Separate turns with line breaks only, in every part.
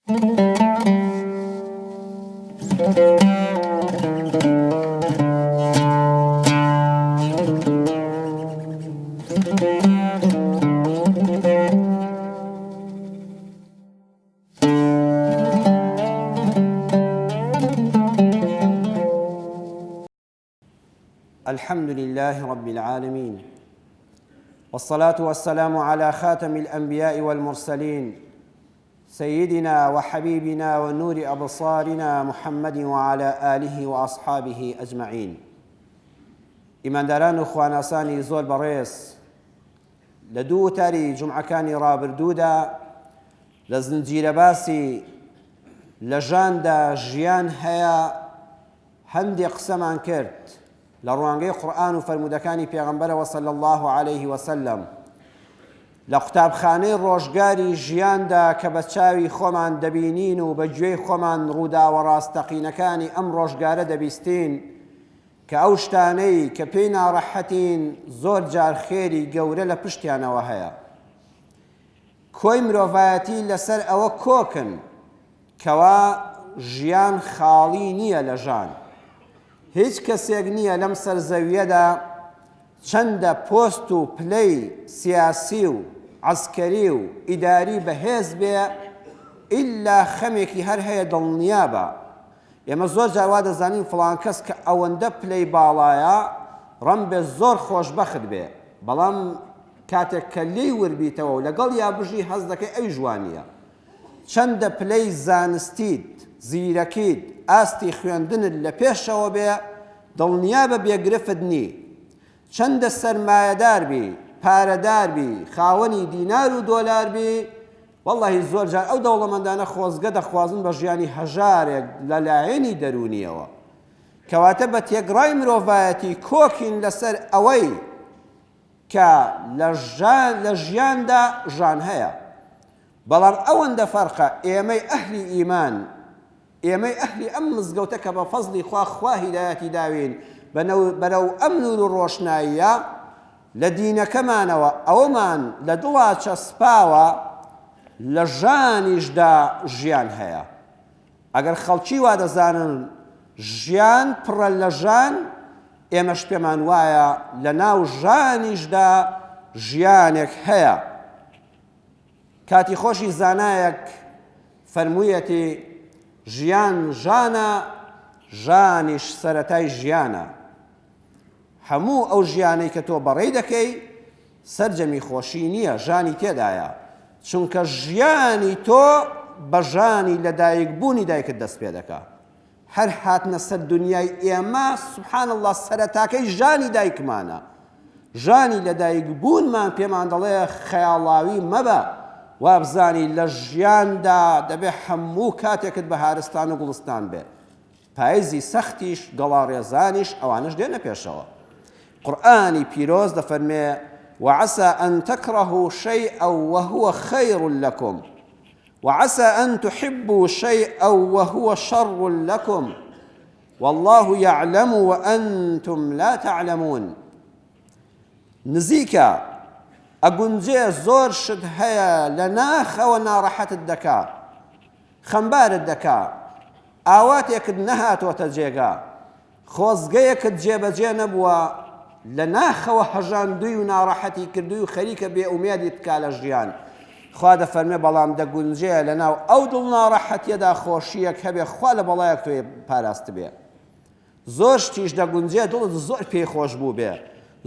الحمد لله رب العالمين والصلاة والسلام على خاتم الأنبياء والمرسلين سيدنا وحبيبنا ونور أبصارنا محمد وعلى آله وأصحابه أجمعين ئیمانداران و خواناسانی زۆر بەڕێز لە دوو وتاری جومعەکانی ڕابردوودا لە زنجیرە باسی لە ژاندا ژیان هەیە هەندێ قسەمان کرد لە ڕوانگەی قورئان و فەرموودەکانی پێغەمبەرەوە صلی اللە علیه وسلم لە قوتابخانەی ڕۆژگاری ژیاندا کە بە چاوی خۆمان دەبینین و بە گوێی خۆمان ڕووداوە ڕاستەقینەکانی ئەم ڕۆژگارە دەبیستین کە ئەو شتانەی کە پێی ناڕەحەتین زۆر جار خێری گەورە لە پشتیانەوە هەیە. کۆی مرۆڤایەتی لەسەر ئەوە کۆکن کەوا ژیان خاڵی نییە لە ژان. هیچ کەسێک نییە لەم سەر زەوییەدا چەندە پۆست و پلەی سیاسی و عەسکەری و ئیداری بەهێز بێ ئیلا خەمێکی هەر هەیە دڵنیابە ئێمە زۆر جار وا دەزانین فڵان کەس کە ئەوەندە پلەی باڵایە ڕەنبێ زۆر خۆشبەخت بێ بەڵام کاتێک کە لێی وربیتەوە و لەگەڵیا بژی هەست دەکەی ئەویش وا نییە. چەندە پلەی زانستیت، زیرەکیت، ئاستی خوێندنت لە پێشەوە بێ، دڵنیابە بێ گرفت نی. چەندە سەرمایەدار بی، پارەدار بی، خاوەنی دینار و دۆلار بی، وەڵاهی زۆر جار ئەو دەوڵەمەندانە خۆزگە دەخوازن بە ژیانی هەژارێک لە لایەنی دەروونییەوە. کەواتە بە تێکڕای مرۆڤایەتی کۆکین لەسەر ئەوەی کە لە ژیاندا ژان هەیە. بەڵام ئەوەندە فەرقە ئێمەی ئەهلی ئیمان، ئێمەی ئەهلی ئەم مزگەوتە کە بە فەزڵی خوا خوا هیدایەتی داوین بەرەو ئەم نور و ڕۆشناییە لە دینەکەمانەوە ئەوەمان لە دڵا چەسپاوە لە ژانیشدا ژیان هەیە. ئەگەر خەڵکی وا دەزانن ژیان پڕە لە ژان، ئێمەش پێمان وایە لە ناو ژانیشدا ژیانێک هەیە. کاتی خۆشی زانایەک فەرموویەتی، ژیان ژانە، ژانیش سەرەتای ژیانە. هەموو ئەو ژیانەی کە تۆ بەڕێی دەکەی، سەرجەمی خۆشی نییە، ژانی تێدایە. چونکە ژیانی تۆ بە ژانی لەدایکبوونی دایکت دەست پێ دەکا. هەر هاتنە سەر دنیای ئێمە سبحان اللە سەرەتاکەی ژانی دایکمانە ژانی لەدایک بوونمان پێمان دەڵێ خەیاڵاوی مەبە وابزانی لە ژیاندا دەبێ هەموو کاتێکت بەهارستان و گوڵستان بێ پایزی سەختیش گەڵاڕێزانیش ئەوانش دێنە پێشەوە قورآانی پیرۆز دەفەرمێ وعسى أن تكرهوا شيئا وهو خير لكم وعسى ان تحبوا شیئا وهو شر لکم واللە یعلم وانتم لا تعلمون نزیکە ئەگونجێ زۆر شت هەیە لە ناخەوە ناڕەحەتت دەکا خەمبارت دەکا ئاواتێکت نەهاتۆتە جێگا خۆزگەیەکت جێبەجێ نەبووە، لە ناخەوە هەژاندووی و ناڕەحەتی کردووی و خەریکە بێ ئومێدیت بکا لە ژیان. خوا دەفەرمێ بەڵام دەگونجێ لەناو ئەو دڵ ناڕەحەتیەدا خۆشییەک هەبێ خوا لە بەڵایەک تۆی پاراستبێ. زۆر شتیش دەگونجێ دڵت زۆر پێی خۆش بووبێ،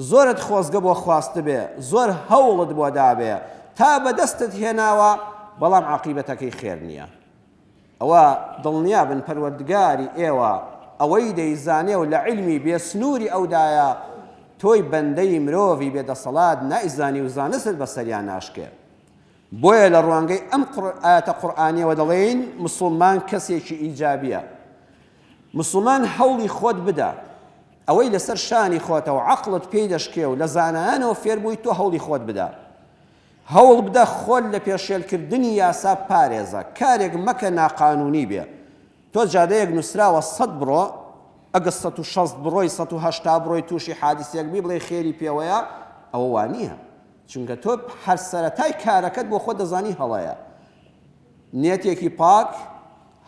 زۆرت خۆزگە بۆ خواستبێ، زۆر هەوڵت بۆ دابێ تا بەدەستت هێناوە، بەڵام عاقیبەتەکەی خێر نییە. ئەوە دڵنیابن پەروەردگاری ئێوە ئەوەی دەیزانێ و لە عیلمی بێ سنووری ئەودایە، تۆی بەندەی مرۆڤی بێ دەسەڵات نایزانی و زانستت بەسەریا ناشکێ. بۆیە لە ڕوانگەی ئەم ئایەتە قورئانیەوە دەڵێین مسوڵمان کەسێکی ئیجابیە. مسوڵمان هەوڵی خۆت بدە، ئەوەی لەسەر شانی خۆتە و عەقڵت پێی دەشکێ و لە زانایانەوە فێربووی تۆ هەوڵی خۆت بدە. هەوڵبدە خۆت لە پێشێلکردنی یاسا بپارێزە، کارێک مەکە ناقانونی بێ، تۆ جادەیەک نوسراوە سەت بڕۆ، ئەگە 160 بڕۆی 180 بڕۆی توشی حادیسێک بی بڵێی خێری پێوەیە، ئەوە وانیە، چونکە تۆ هەر سەرەتای کارەکەت بۆ خۆت دەزانی هەڵەیە. نیەتێکی پاک،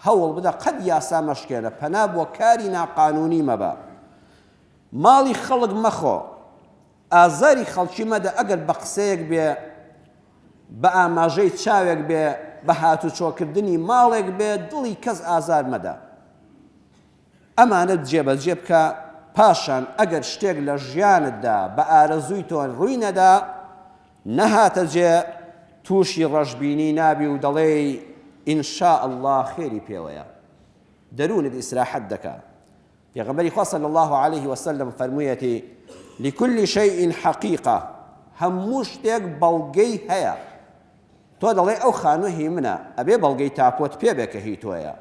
هەوڵ بدە قەت یاسا مەشکێنە، پەنا بۆ کاری ناقانوونی مەبە. ماڵی خەڵک مەخۆ، ئازاری خەڵکی مەدە ئەگەر بە قسەیەک بێ، بە ئاماژەی چاوێک بێ، بە هاتوچۆکردنی ماڵێک بێ، دڵی کەس ئازار مەدە. ئەمانەت جێبەجێ بکە، پاشان ئەگەر شتێک لە ژیانتدا بە ئارەزووی تۆ ڕووی نەدا، نەهاتە جێ، تووشی ڕەشبینی نابی و دەڵێی ان شاء اللە خێری پێوەیە. دەروونت ئیسراحەت دەکا. پێغەمبەری خوا صلی اللە علیه وسلم فەرموویەتی، لکل شیء حقیقە، هەموو شتێک بەڵگەی هەیە. تۆ دەڵێی ئەو خانووە هی منە، ئەبێ بەڵگەی تاپۆت پێ بێ کە هی تۆیە.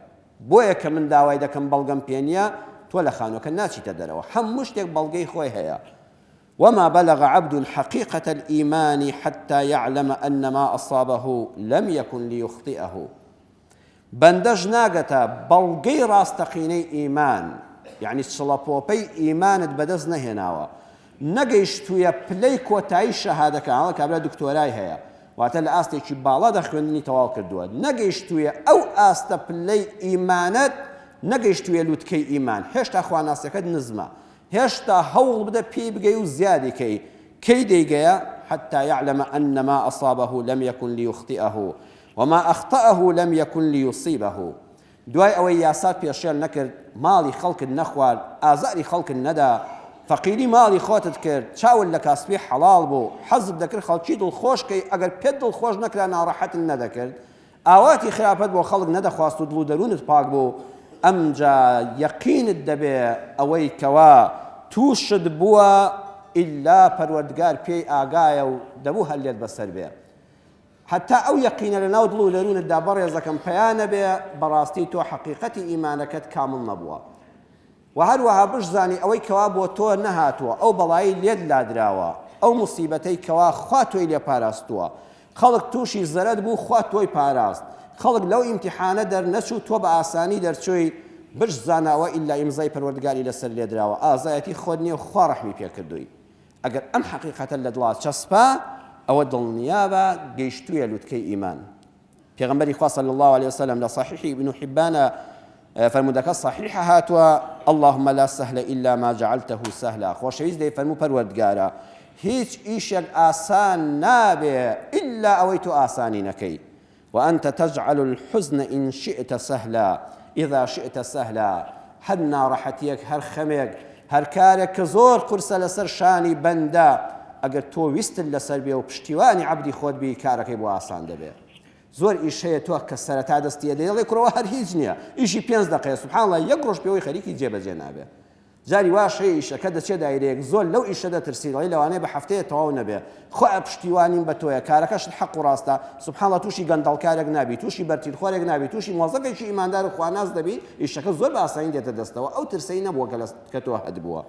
بۆیە کە من داوای دەکەم بەڵگەم پێ نییە، تۆ لە خانووەکە ناچیتە دەرەوە. هەموو شتێک بەڵگەی خۆی هەیە. وما بلغ عبد حقیقە الایمان حتی یعلم ان ما اصابه لم یکن لیخطئه بەندەش ناگەتە بەڵگەی ڕاستەقینەی ئیمان، یەعنی چڵەپۆپەی ئیمانت بەدەست نەهێناوە، نەگەیشتوویە پلەی کۆتایی شەهادەکە، ئەوە کابرا دکتۆرای هەیە، واتە لە ئاستێکی باڵادا خوێندنی تەواو کردووە، نەگەیشتوویە ئەو ئاستە پلەی ئیمانت، نەگەیشتوویە لوتکەی ئیمان، هێشتا خواناسیەکەت نزمە، هێشتا هەوڵ بدە پێی بگەی و زیادی کەی، کەی دەیگەیە؟ حتی یعلم ان ما اصابه لم یکن لیخطئه وما اخطأه لم یکن لیصیبه دوای ئەوەی یاسات پێشێل نەکرد، ماڵی خەڵکت نەخوارد، ئازاری خەڵکت نەدا، فەقیری ماڵی خۆتت کرد، چاوت لە کاسپی حەڵاڵ بوو، حەزت دەکرد خەڵکی دڵخۆش کەی، ئەگەر پێت دڵخۆش نەکرا ناڕەحەتت نەدەکرد، ئاواتی خراپەت بۆ خەڵک نەدەخواست و دڵ و دەروونت پاک بوو، ئەمجا یەقینت دەبێ ئەوەی کەوا تووشت بووە ئیلا پەروەردگار پێی ئاگایە و دەبوو هەر لێت بەسەر بێ. هەتا ئەو یەقینە لەناو دڵ و دەروونتدا بەڕێزەکەم پەیا نەبێ بەڕاستی تۆ حەقیقەتی ئیمانەکەت کامڵ نەبووە. وە هەروەها بشزانی ئەوەی کەوا بۆ تۆ نەهاتووە ئەو بەڵایەی لێت لادراوە ئەو موسیبەتەی کەوا خوا تۆی لێ پاراستووە خەڵک تووشی زەرەر بوو خوا تۆی پاراست خەڵک لەو ئیمتیحانە دەرنەچوو تۆ بە ئاسانی دەرچووی بشزانە ئەوە ئیلا ئیمزای پەروەردگاری لەسەر لێدراوە ئازایەتی خۆت نییە و خوا ڕەحمی پێ کردووی ئەگەر ئەم حەقیقەتە لە دڵا چەسپا ئەوە دڵنیابە گەیشتوویە لوتکەی ئیمان پێغەمبەری خوا صلی اللە علیە وسلم لە صحیحی ابن حبان فەرموودەکە صحیحە هاتووە اللهم لا سهل الا ما جعلته سهلا خۆشەویست دەیفەرموو پەروەردگارە هیچ ئیشێک ئاسان نابێ ئیلا ئەوەی تۆ ئاسانی نەکەی وأنت تجعل الحزن إن شئت سهلا إذا شئت سهلا هەر ناڕەحەتیەک هەر خەمێک هەر کارێک کە زۆر قورسە لەسەر شانی بەندە ئەگەر تۆ ویستت لەسەر بێ و پشتیوانی عەبدی خۆت بی کارەکەی بۆ ئاسان دەبێ زۆر ئیش هەیە تۆ کە سەرەتا دەستی ئەدەی دەڵێی کوڕەوە هەر هیچ نییە ئیشی پێنج دەقەیە سبحان اللە یەک ڕۆژ پێوەی خەریکی جێبەجێ نابێ جاری واش هەیە ئیشەکە دەچێ دایرەیەک زۆر لەو ئیشە دەترسی دەڵێی لەوانەیە بە هەفتەیە تەواو نەبێ خوایە پشتیوانیم بە تۆیە کارەکەشت حەق و ڕاستە سبحان اللە تووشی گەندەڵکارێک نابی تووشی بەرتیلخۆرێک نابی تووشی مۆزەفێکی ئیماندار و خواناس دەبی ئیشەکە زۆر بە ئاسانی دێتە دەستەوە ئەو ترسەی نەبووە کە کە تۆ هەتبووە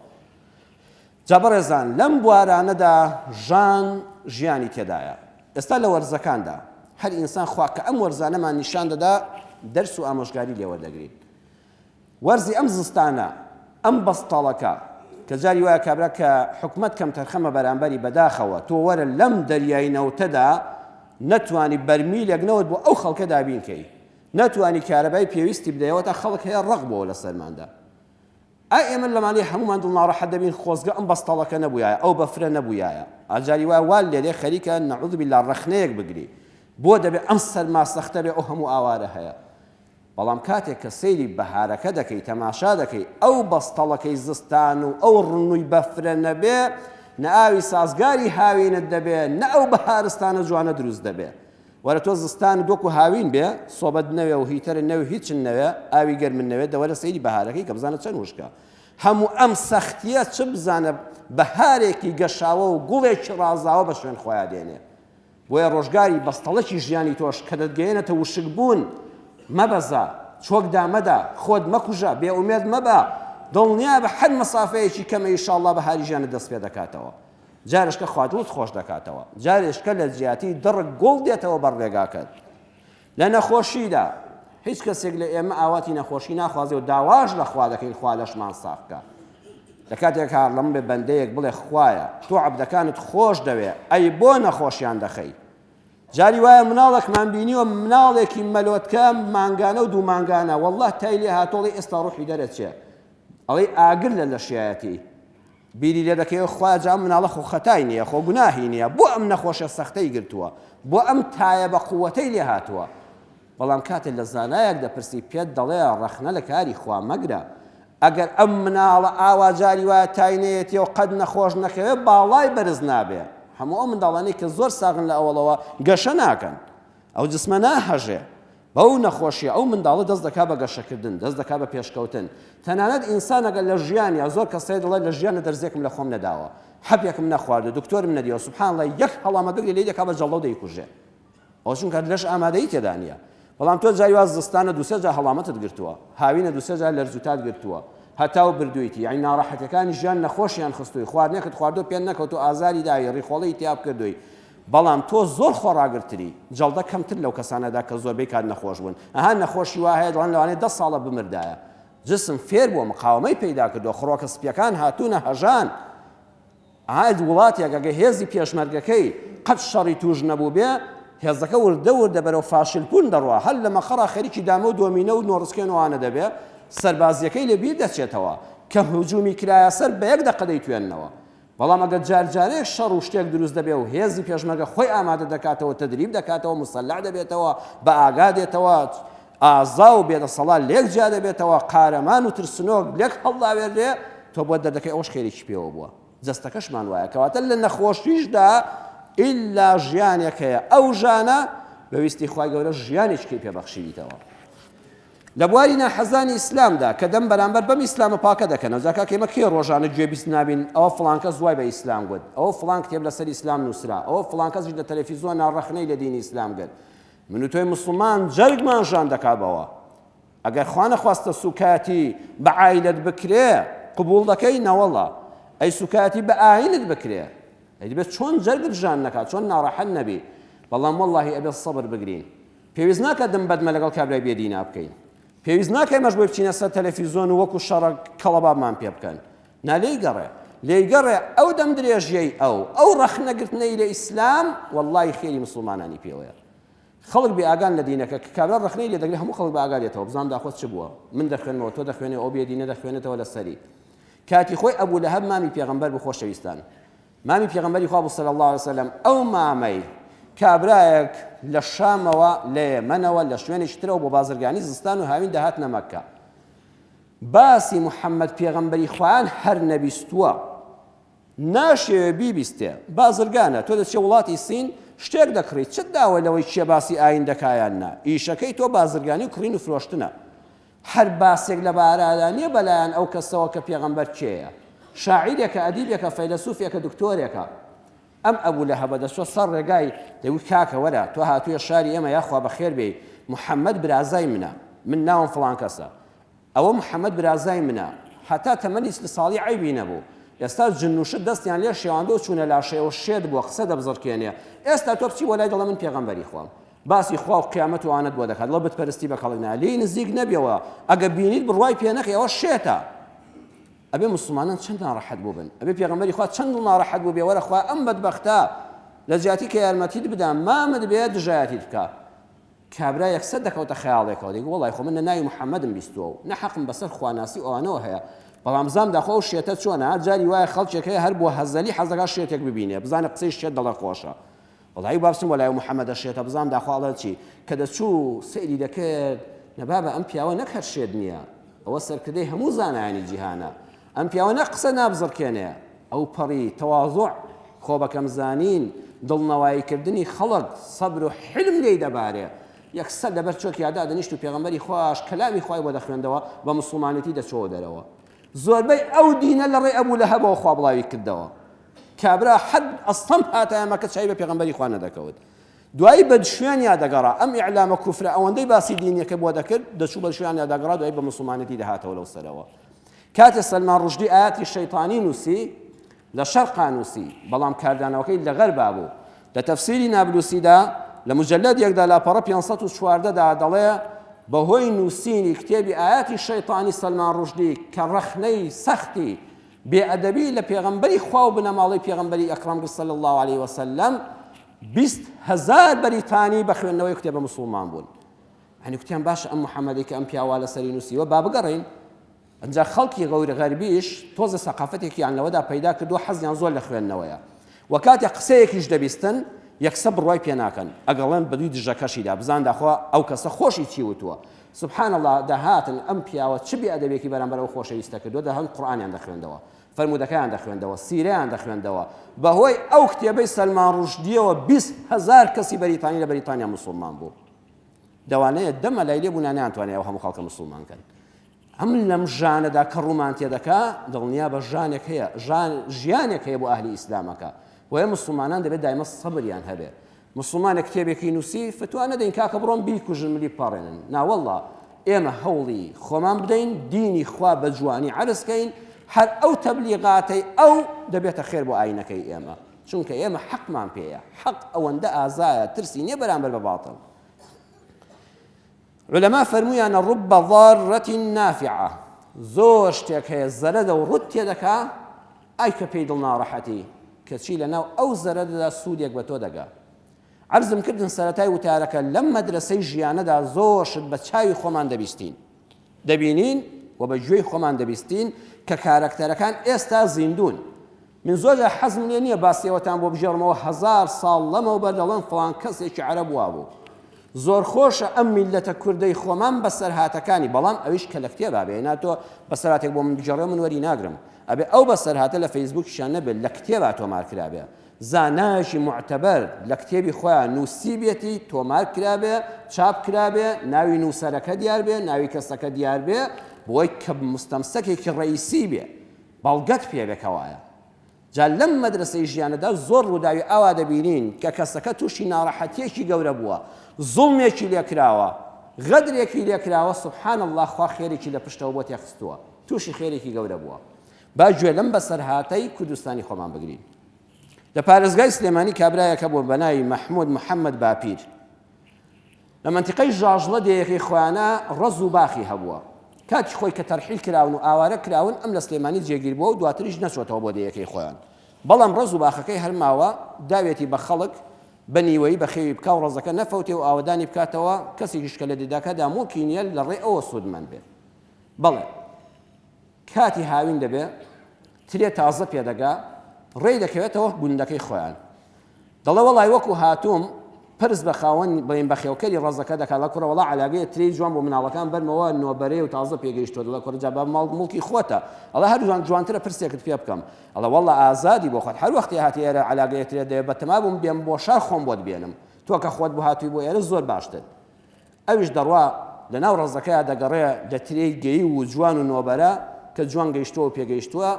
جا بەڕێزان لەم بوارانەدا ژان ژیانی تێدایە ئێستا لە وەرزەکاندا هەر ئینسان خوا کە ئەم وەرزانەمان نیشان دەدا دەرس و ئامۆژگاری لێوەردەگرین وەرزی ئەم زستانە ئەم بەستەڵەکە کە جاری وایە کابرا کە حکومەت کەمتەرخەمە بەرامبەری بەداخەوە تۆ وەرە لەم دەریای نەوتەدا نەتوانی بەرمیلێک نەوت بۆ ئەو خەڵکە دابین کەی نەتوانی کارەبای پێویستی بدەیەوە تا خەڵک هەیە ڕق بۆ لە سەرماندا ئا ئێمە لەمانەیە هەموومان دڵ ناڕەحەت دەبین خۆزگە ئەم بەستەڵەکە نەبوویایە ئەو بەفرە نەبوویایە ئاجاری وایە وا لێرێ خەریکە نعوذ بالله ڕەخنەیەک بگری بۆ دەبێ ئەم سەرما سەختە بێ ئەو هەموو ئاوارە هەیە بەڵام کاتێک کە سەیری بەهارەکە دەکەی تەماشا دەکەی ئەو بەستەڵەکەی زستان و ئەو ڕنووی بەفرە نەبێ نە ئاوی سازگاری هاوینت دەبێ نە ئەو بەهارستانە جوانە دروست دەبێ وەرە تۆ زستانت وەکو هاوین بێ سۆبەت نەوێ و هیتەرت نەوێ هیچت نەوێ ئاوی گەرمت نەوێ دەوەرە سەیری بەهارەکەی کە بزانە چەند وشکە هەموو ئەم سەختیە چ بزانە بەهارێکی گەشاوە و گوڵێکی ڕازاوە بە شوێن خۆیا دێنێ بۆیە ڕۆژگاری بەستەڵەکی ژیانی تۆش کە دەتگەیەنێتە وشک بوون مەبەزە چۆک دامەدە خۆت مەکوژە بێ ئومێد مەبە دڵنیابە هەر مەسافەیەکی کەمە ئیشاڵڵا بەهاری ژیانت دەست پێ دەکاتەوە جارێشکە خوا دڵت خۆش دەکاتەوە جارێشکە لە جیاتی دڕک گوڵ دێتەوە بەر ڕێگاکەت لە نەخۆشیدا هیچ کەسێک لە ئێمە ئاواتی نەخۆشی ناخوازێ و داواش لە خوا دەکەین خوا لەشمان ساغ بکا لە کاتێک هاڕلەم بێ بەندەیەک بڵێ خوایە تۆ عەبدەکانت خۆش دەوێ ئەی بۆ نەخۆشیان دەخەی؟ جاری وایە مناڵێکمان بینیوە مناڵێکی مەلۆتکە مانگانە و دوو مانگانە والله تای لێ هاتۆڵی ئێستا ڕوحی دەرەچێ ئەڵێی ئاگر لە لەشیایەتی بیری لێ دەکەیەوە خوایە جا ئەم مناڵە خۆ خەتای نییە خۆ گوناهی نییە بۆ ئەم نەخۆشە سەختەی گرتووە بۆ ئەم تایە بە قووەتەی لێ هاتووە بەڵام کاتێ لە زانایەک دەپرسی پێت دەڵێ ڕەخنە لە کاری خوا مەگرە ئەگەر ئەم مناڵە ئاوا جاری وایە تای نەیەتی و قەت نەخۆش نەکەوێ باڵای بەرز نابێ هەموو ئەو منداڵانەی کە زۆر ساغن لە ئەوەڵەوە گەشە ناکەن ئەو جسمە ناهەژێ بەو نەخۆشیە ئەو منداڵە دەست دەکا بە گەشەکردن، دەست دەکا بە پێشکەوتن. تەنانەت ئینسان ئەگەر لە ژیانیا، زۆر کەس هەیە دەڵێ لە ژیانە دەرزیەکم لە خۆم نەداوە، حەپێکم نەخواردوە، دکتۆرم نەدیوە، سبحان اللە یەک هەڵامەت بگرێ لێی دەکا بە جەڵدە و دەیکوژێ. ئەوە چونکە لەش ئامادەیی تێدا نییە. بەڵام تۆ جاری وا زستانە دوو سێ جار هەڵامەتت گرتووە، هاوینە دوو سێ جار لەرزوتات گرتووە، هەتاو بردوویتی، یانی ناڕەحەتیەکانی ژیان نەخۆشیان خستووی، خواردنێکت خواردووە پێت نەکەوتووە ئازاری داوی، ڕیخۆڵەی تیاب کردووی، بەڵام تۆ زۆر خۆڕاگرتری، جەڵدە کەمتر لەو کەسانەدا کە زۆربەی کات نەخۆش بوون. ئەها نەخۆشی وا هەیە دەڵێن لەوانەیە دە ساڵە بمردایە. جسم فێر بووە، مقاوەمەی پەیدا کردووە، خڕۆکە سپییەکان هاتوونە هەژان. ئەها وڵاتێک ئەگەر هێزی پێشمەرگەکەی قەت شەڕی تووش نەبووبێ، هێزەکە وردە وردە بەرەو فاشلبوون دەڕوا، هەر لە مەقەڕا خەریکی دامە و دۆمینە و نۆڕسکێن و ئەوانە دەبێ، سەربازییەکەی لە بیر دەچێتەوە، کە هجوومی کرایە سەر بە یەک دەقە دەیتوێننەوە. بەڵام ئەگەر جار جارێک شەڕ و شتێک دروست دەبێ و هێزی پێشمەرگە خۆی ئامادە دەکاتەوە، تەدریب دەکاتەوە، موسەلەح دەبێتەوە، بە ئاگا دێتەوە، ئازا و بێدەسەڵات لێک جیا دەبێتەوە، قارەمان و ترسنۆک لێک هەڵداوێنرێ، تۆ بۆت دەردەکەی ئەوەش خێرێکی پێوە بووە. جەستەکەشمان وایە. کەواتە لە نەخۆشیشدا ئیلا ژیانێک هەیە. ئەو ژانە بە ویستی خوای گەورە ژیانێکی پێ بەخشیویتەوە. لە بواری ناحەزانی ئیسلامدا کە دەم بەرامبەر بەم ئیسلامە پاکە دەکەنەوە، جا کاکە ئێمە کێ ڕۆژانە گوێبیست نابین ئەوە فڵان کەس وای بە ئیسلام گوت، ئەوە فڵان کتێب لەسەر ئیسلام نووسرا، ئەوە فڵان کەسیش لە تەلەفیزۆنا ڕەخنەی لە دینی ئیسلام گرت. من و تۆی موسڵمان جەرگمان ژان دەکا بەوە. ئەگەر خوا نەخواستە سوکایەتی بە عایلەت بکرێ قبوڵ دەکەی؟ نەوەڵا. ئەی سوکایەتی بە ئاینت بکرێ؟ ئەی دەبێت چۆن جەرگت ژان نەکا، چۆن ناڕەحەت نەبی؟ بەڵام وەڵاهی ئەبێت سەبر بگرین. پێویست ناکات دەم بەدمە لەگەڵ کابرای بێ دینا بکەین. پێویست ناکا ئێمەش بۆی بچینە سەر تەلەفیزۆن و وەکو شەڕە کەڵەبابمان پێ بکەن. نا لێی گەڕێ. لێی گەڕێ ئەو دەم درێژیەی ئەو، ئەو ڕەخنەگرتنەی لە ئیسلام وەڵڵاهی خێری موسڵمانانی پێوەیە. خەڵک بێ ئاگان لە دینەکە کە کابرا ڕەخنەی لێ دەگرێ هەموو خەڵک بە ئاگا دێتەوە بزانم داخۆ چ بووە. من دەخوێنمەوە تۆ دەخوێنێ ئەو بێ دینە دەخوێنێتەوە لەسەری. کاتی خۆی ئەبو لەهەب مامی پێغەمبەر بوو خۆشەویستان. مامی پێغەمبەری خوا بوو صلی اللە علیە وسلم، ئەو مامەی کابرایەک لە شامەوە لە یەمەنەوە لە شوێنێکی ترەوە بۆ بازرگانی زستان و هاوین دەهاتنە مەککە باسی محەممەد پێغەمبەری خوایان هەر نەبیستووە ناشێوێ بیبیستێ بازرگانە تۆ دەچێ وڵاتی سین شتێک دەکڕی چت داوە لەوەی کێ باسی ئاین دەکایان نا ئیشەکەی تۆ بازرگانی و کڕین و فرۆشتنە هەر باسێک لە بارادا نیە بەلایەن ئەو کەسەوە کە پێغەمبەر کێیە؟ شاعیرێکە، ئەدیبێکە، فەیلەسوفێکە، دکتۆرێکە. ئەم ئەبو لەهەبە دەچوە سەر ڕێگای دەیگوت کاکە وەرە تۆ هاتوویە شاری ئێمە یاخوا بەخێر بێی محەمەد برازای منە من ناوم فڵان کەسە ئەوە محەمەد برازای منە هەتا تەمەنی چل ساڵی عەیبی نەبوو ئێستا جن و شت دەستیان لێ شێواندوە چوونە لاشەیەوە شێت بووە قسە دەبزڕکێنێ ئێستا تۆ بچی بۆ لای دەڵێ من پێغەمبەری خوام باسی خوا و قیامەت و ئەوانەت بۆ دەکات دەڵێ بت پەرستی بە کەڵک نایە لێی نزیک نەبیەوە ئەگە بینیت بڕوای پێ نەکەی ئەوە شێتە ئەبێ موسڵمانان چەند ناڕەحەت بووبن ئەبێ پێغەمبەری خوا چەند دڵ ناڕەحەت بوو بێ وەرە خوا ئەم بەدبەختە لە جیاتی کە یارمەتیت بدا مامت بێ دژایەتیت بکا کابرا یەکسەر دەکەوتە خەیاڵێکەوە دەیگوت وەڵای خۆ من نە ناوی محەممەدم بیستووە و نە حەقم بەسەر خواناسی و ئەوانەوە هەیە بەڵام بزانم داخۆ ئەو شێتە چۆنە جاری وایە خەڵکێک هەیە هەر بۆ هەزەلی حەز دەکات شێتێک ببینێ بزانێ قسەی شێت دەڵێ خۆشە وەڵایی با بچم بۆ لای ئەو محەمەدە شێتە بزانم داخوا ئەڵێ چی کە دەچوو سەیری دەکرد نە بابە ئەم پیاوە نەک هەر شێت نییە ئەوە سەرکردەی هەموو زانایانی جیهانە ئەم پیاوە نەک قسە نابزڕکێنێ ئەو پەڕی تەوازوع خۆ بەکەم زانین دڵنەواییکردنی خەڵک سەبر و حلم لێی دەبارێ یەکسەر لەبەر چۆکیا دادەنیشت و پێغەمبەری خواش کەلامی خوای بۆ دەخوێندەوە بە موسڵمانێتی دەچۆوە دەرەوە زۆربەی ئەو دینە لە ڕێی ئەبوو لەهەبەوە خوا بڵاوی کردەوە کابرا حەد ئەستەم هاتایە مەکە چاوی بە پێغەمبەری خوا نەدەکەوت دوایی بە شوێنیا دەگەڕا ئەم ئیعلامە کوفرە ئەوەندەی باسی دینیەکە بۆ دەکرد دەچوو بە شوێنیا دەگەڕا دوایی بە موسڵمانێتی دەهاتەوە لەو سەرەوە کاتێ سەلمان ڕوشدی ئاەتی شەیتانی نووسی لە شەرقا نووسی بەڵام کاردانەوەکەی لە غەربا بوو لە تەفسیری نابلوسیدا لە مجلد یەکدا لاپەڕە 514 دا دەڵێ بەهۆی نووسینی کتێبی ئاەتی شەیتانی سەلمان ڕوشدی کە ڕەخنەی سەختی بێ ئەدەبی لە پێغەمبەری خوا و بنەماڵەی پێغەمبەری ئەکڕەم گرت صلی اللە علیە وسلم. 20 هەزار بەریتانی بە خوێندنەوەی کتێبە مسوڵمان بوون. یانی کوتیان باشە ئەم محەممەدەی کە ئەم پیاوە لەسەری نووسیوە با بگەڕێین. ئەنجا خەڵکی غەور غەربیش تۆزە سەقافەتێکیان لەوەدا پەیدا کردووە حەزیان زۆر لە خوێندنەوەیە و کاتێک قسەیەکیش دەبیستن یەکسەر بڕوای پێ ناکەن ئەگەڵێن بەدووی دژەکەشیدا بزان داخوا ئەو کەسە خۆشی چی وتووە. سبحان اللە دەهاتن ئەم پیاوە چ بێ ئەدەبێکی بەرامبەر ئەو خۆشەویستە کردووە دەهاتن قورئانیان دەخوێندەوە فەرموودەکەیان دەخوێندەوە سیرەیان دەخوێندەوە بەهۆی ئەو کتێبەی سەلمان ڕوشدیەوە 20 هەزار کەسی بەریتانی لە بەریتانیا مسوڵمان بوو. دەوانەیە دە مەلای لێ بوونا نەیانتوانی ئەو هەموو خەڵکە مسوڵمان کەن. ئەم لەم ژانەدا کە ڕوومان تێدەکا دڵنیا بە ژانێک هەیە ژان ژیانێک هەیە بۆ ئەهلی ئیسلامەکە. بۆیە مسوڵمانان دەبێت دایمە سەبریان هەبێ. مسوڵمانێک کتێبێکی نووسی فتوا نەدەین کاکە بڕۆن بیکوژن ملی بپاڕێنن. ناوەڵڵا ئێمە هەوڵی خۆمان بدەین دینی خوا بە جوانی عەرز کەین هەر ئەو تەبلیغاتەی ئەو دەبێتە خێر بۆ ئاینەکەی ئێمە. چونکە ئێمە حەقمان پێیە. حەق ئەوەندە ئازایە ترسی نییە بەرامبەر بە باتڵ. عولەما فەرموویانە رب ضارة نافعە، زۆر شتێک هەیە زەرەدە و ڕوت تێدەکا، ئای کە پێی دڵ ناڕەحەتی، کەچی لەناو ئەو زەرەدەدا سوودێک بە تۆ دەگا. عەرزم کردن سەرەتای وتارەکە لەم مەدرەسەی ژیانەدا زۆر شت بە چاوی خۆمان دەبیستین، دەبینین و بە گوێی خۆمان دەبیستین کە کارەکتەرەکان ئێستا زیندوون. من زۆر جار حەزم لێ نییە باسی ئەوەتان بۆ بگێڕمەوە 1000 ساڵ لەمەوبەر دەڵێن فڵان کەسێکی عەرەب وابوو. زۆر خۆشە ئەم میللەتە کوردەی خۆمان بەسەرهاتەکانی بەڵام ئەویش کە لە کتێبا بێ نا تۆ بەسەرهاتێک بۆ من بگێڕێ من وەری ناگرم ئەبێ ئەو بەسەرهاتە لە فەیسبووکیشان نەبێت لە کتێبا تۆمار کرابێ زانایەکی موعتەبەر لە کتێبی خۆیان نووسیبێتی تۆمار کرابێ چاپ کرابێ ناوی نووسەرەکە دیار بێ ناوی کەسەکە دیار بێ بۆی کە مستەمسەکێکی ڕئیسی بێ بەڵگەت پێ بێ کەوایە. جا لەم مەدرەسەی ژیانەدا زۆر ڕووداوی ئاوا دەبینین کە کەسەکە تووشی ناڕەحەتیەکی گەورە بووە، زوڵمێکی لێکراوە، غەدرێکی لێکراوە، سبحان اللە خوا خێرێکی لە پشتەوە بۆ تێخستووە، تووشی خێرێکی گەورە بووە. با گوێ لەم بەسەرهاتەی کوردستانی خۆمان بگرین. لە پارێزگای سلێمانی کابرایەک هەبووە بە ناوی مەحمود محەممەد باپیر. لە مەنتیقەی ژاژڵە دێیەکەی خۆیانا ڕەز و باخی هەبووە. کاتی خۆی کە تەرحیل کراون و ئاوارە کراون ئەم لە سلێمانی جێگیر بووە و دواتریش نەچۆتەوە بۆ دێیەکەی خۆیان. بەڵام ڕەز و باخەکەی هەر ماوە، داوێتی بە خەڵک بە نیوەیی بەخێوی بکا و ڕەزەکە نەفەوتێ و ئاوەدانی بکاتەوە، کەسێکیش کە لە دێداکەدا موڵکی نییە لە ڕێی ئەوە سوودمەند بێ. بەڵێ. کاتی هاوین دەبێ، ترێ تازە پێدەگا، ڕێی دەکەوێتەوە گوندەکەی خۆیان. دەڵێ وەڵای وەکو هاتووم پرس بە خاوەن بڵێن بەخێوکەری ڕەزەکە دەکات لە کوڕە وەڵا عەلاگەیە ترێی جوان بۆ مناڵەکان بەرمەوە نۆبەرەیە و تازە پێگەیشتووە دەڵێ کوڕە جا با ماڵ موڵکی خۆتە ئەڵێ هەر جوان جوانترە پرسێکت پێ بکەم ئەڵێ وەڵا ئازادی بۆ خۆت هەر وەختی هاتی ئێرە عەلاگەیە ترێ دەوێ بەتەما بووم بێم بۆ شار خۆم بۆت بێنم تۆ کە خۆت بۆ هاتووی بۆ ئێرە زۆر باشتر ئەویش دەڕوا لەناو ڕەزەکەیا دەگەڕێ لە ترێی گەییو و جوان و نۆبەرە کە جوان گەیشتووە و پێگەیشتووە،